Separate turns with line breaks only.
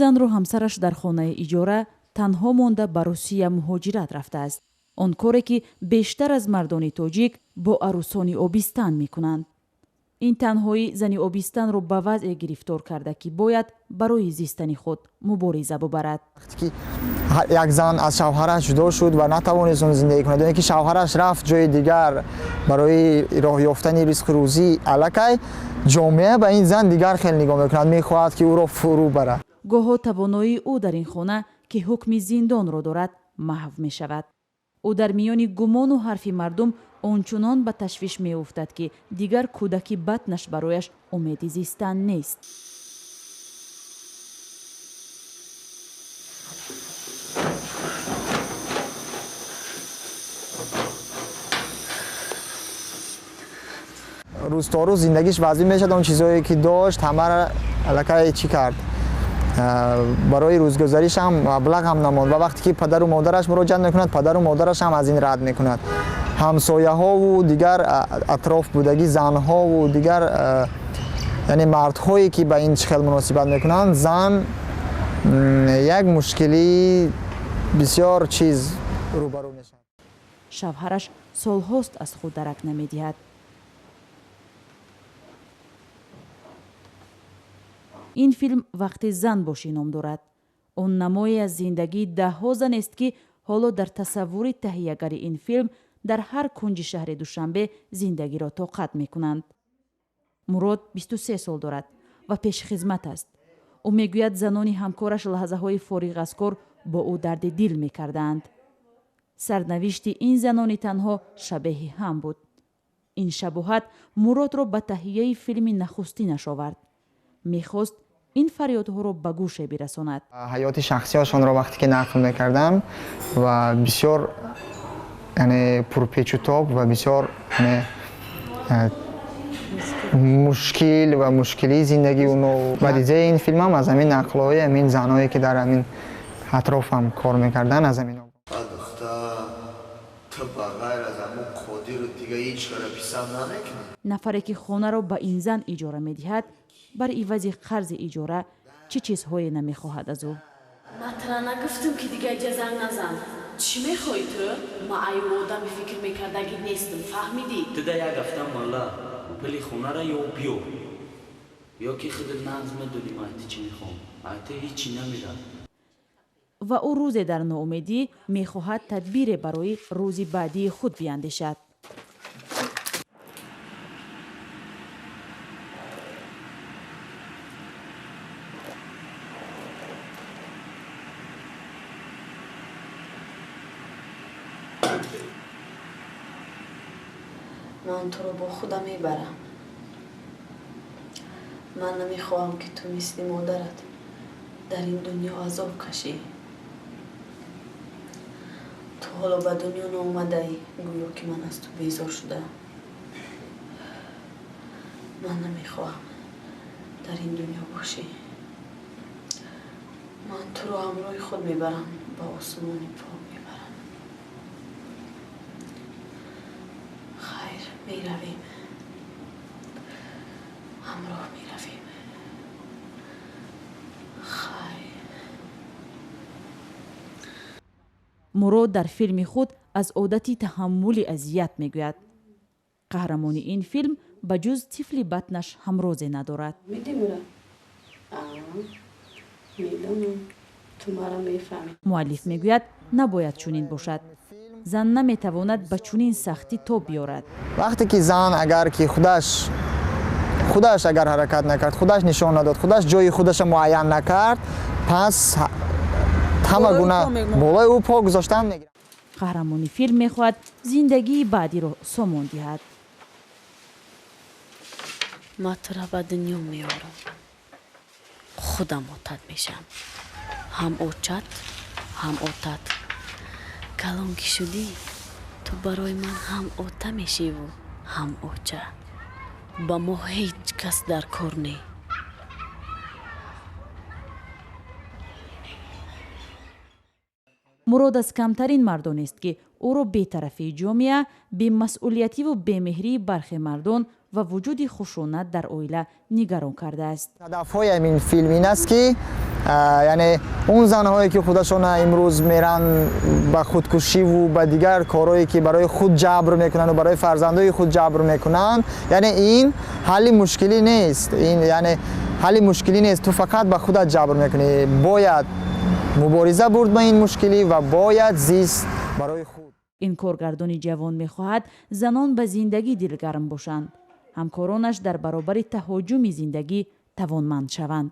Занро ҳамсараш дар хонаи иҷора танҳо монда, ба Русия муҳоҷират рафтааст. Он коре, ки бештар аз мардони тоҷик бо арӯсони обистан мекунанд. Ин танҳоӣ зани обистанро ба вазъе гирифтор карда, ки бояд барои зистани худ мубориза бубарад.
Вақте ки як зан аз шавҳараш ҷудо шуд ва натавонист он зиндагӣ кунад, ё ки шавҳараш рафт ҷои дигар барои роҳ ёфтани ризқу рӯзӣ, аллакай ҷомеа ба ин зан дигар хел нигоҳ мекунад, мехоҳад, ки ӯро фурӯ барад.
Гоҳо тавоноии ӯ дар ин хона, ки ҳукми зиндонро дорад, маҳв мешавад. Ӯ дар миёни гумону ҳарфи мардум ончунон ба ташвиш меуфтад, ки дигар кӯдаки батнаш барояш умеди зистан нест.
Рӯз то рӯз зиндагиш вазъӣ мешавад. Он чизҳое, ки дошт, ҳамаро аллакай чӣ кард, барои рӯзгузариш ҳам маблағ ҳам намонд. Ва вақте ки падару модараш муроҷиат мекунад, падару модараш ҳам аз ин рад мекунад. Ҳамсояҳову дигар атроф будагӣ занҳову дигар, яъне мардҳое, ки ба ин чӣ хел муносибат мекунанд, зан як мушкилии бисёр чиз рӯбарӯ мешавад.
Шавҳараш солҳост аз худ дарак намедиҳад. Ин филм «Вақте зан бошӣ» ном дорад. Он намое аз зиндагии даҳҳо занест, ки ҳоло дар тасаввури таҳиягари ин филм дар ҳар кунҷи шаҳри Душанбе зиндагиро тоқат мекунанд. Мурод 23 сол дорад ва пешхизмат аст. Ӯ мегӯяд, занони ҳамкораш лаҳзаҳои фориғ аз кор бо ӯ дарди дил мекардаанд. Сарнавишти ин занони танҳо шабеҳи ҳам буд. Ин шабоҳат Муродро ба таҳияи филми нахустинаш овард. Мехост ин фарёдҳоро ба гӯше бирасонад.
Ҳаёти шахсиашонро вақте ки нақл мекардам ва бисёр, яъне, пурпечутоб ва бисёр, яъне, мушкил ва мушкилии зиндагии оно ва дидеи ин филмам аз ҳамин нақлҳои ҳамин занҳое, ки дар ҳамин атрофам кор мекарданд, аз ҳамин.
Ту ба ғайр аз ҳамун Қодиру дига ҳеҷ кара писанд намекунӣ.
Нафаре, ки хонаро ба ин зан иҷора медиҳад, бар ивази қарзи иҷора чӣ чизҳое намехоҳад аз ӯ.
Ман тра нагуфтам, ки дига иҷа занг назан? Чӣ мехоҳӣ ту? Ман аю одами фикр мекардагӣ нестам, фаҳмидӣ?
Ту да як ҳафта мала, пули хонара ё биё, ё ки худат нағз медонӣ ман айти чӣ мехоҳам. Айти ҳичи намерад.
Ва ӯ рӯзе дар ноумедӣ мехоҳад тадбире барои рӯзи баъдии худ биандешад.
Ман туро бо худам мебарам. Ман намехоҳам, ки ту мисли модарат дар ин дунё азоб кашӣ. Ту ҳоло ба дунё наомадаӣ, гӯё ки ман аз ту безор шудаам. Ман намехоҳам дар ин дунё бошӣ. Ман туро ҳамроҳи худ мебарам, ба осмони пок мебарам. Хайр, меравем, ҳамроҳ меравем. Хайр.
Мурод дар филми худ аз одати таҳаммули азият мегӯяд. Қаҳрамони ин филм ба ҷуз тифли батнаш ҳамрозе надорад.
Медимра, медонам, ту маро мефаҳмӣ.
Муаллиф мегӯяд, набояд чунин бошад. Зан наметавонад ба чунин сахтӣ тоб биёрад.
Вақте ки зан агар ки худаш агар ҳаракат накард, худаш нишон надод, худаш ҷои худаша муайян накард, пас ҳама гуна болои ӯ по гузоштан мегирад.
Қаҳрамони филм мехоҳад зиндагии баъдиро сомон диҳад.
Ман тура ба дунё меорам, худам отат мешавам, ҳам очат, ҳам отат. Калон ки шудӣ, ту барои ман ҳам ота мешиву, ҳам оча. Ба мо ҳеҷ кас дар кор не.
Мурод аз камтарин мардонест, ки ӯро бетарафии ҷомеа, бемасъулиятиву бемеҳрии бархе мардон ва вуҷуди хушунат дар оила нигарон кардааст.
Ҳадафҳои ҳамин филм ин аст, ки Яъне он занҳое ки худашона имрӯз меран ба худкушиву ба дигар корҳое ки барои худ ҷабр мекунанд ва барои фарзандои худ ҷабр мекунанд, яъне ин ҳалли мушкилӣ нест. Ин яъне ҳалли мушкилӣ нест, ту фақат ба худат ҷабр мекунӣ. Бояд мубориза бурд ба ин мушкилӣ ва бояд зист барои худ.
Ин коргардони ҷавон мехоҳад, занон ба зиндагӣ дилгарм бошанд, ҳамкоронаш дар баробари таҳоҷуми зиндагӣ тавонманд шаванд.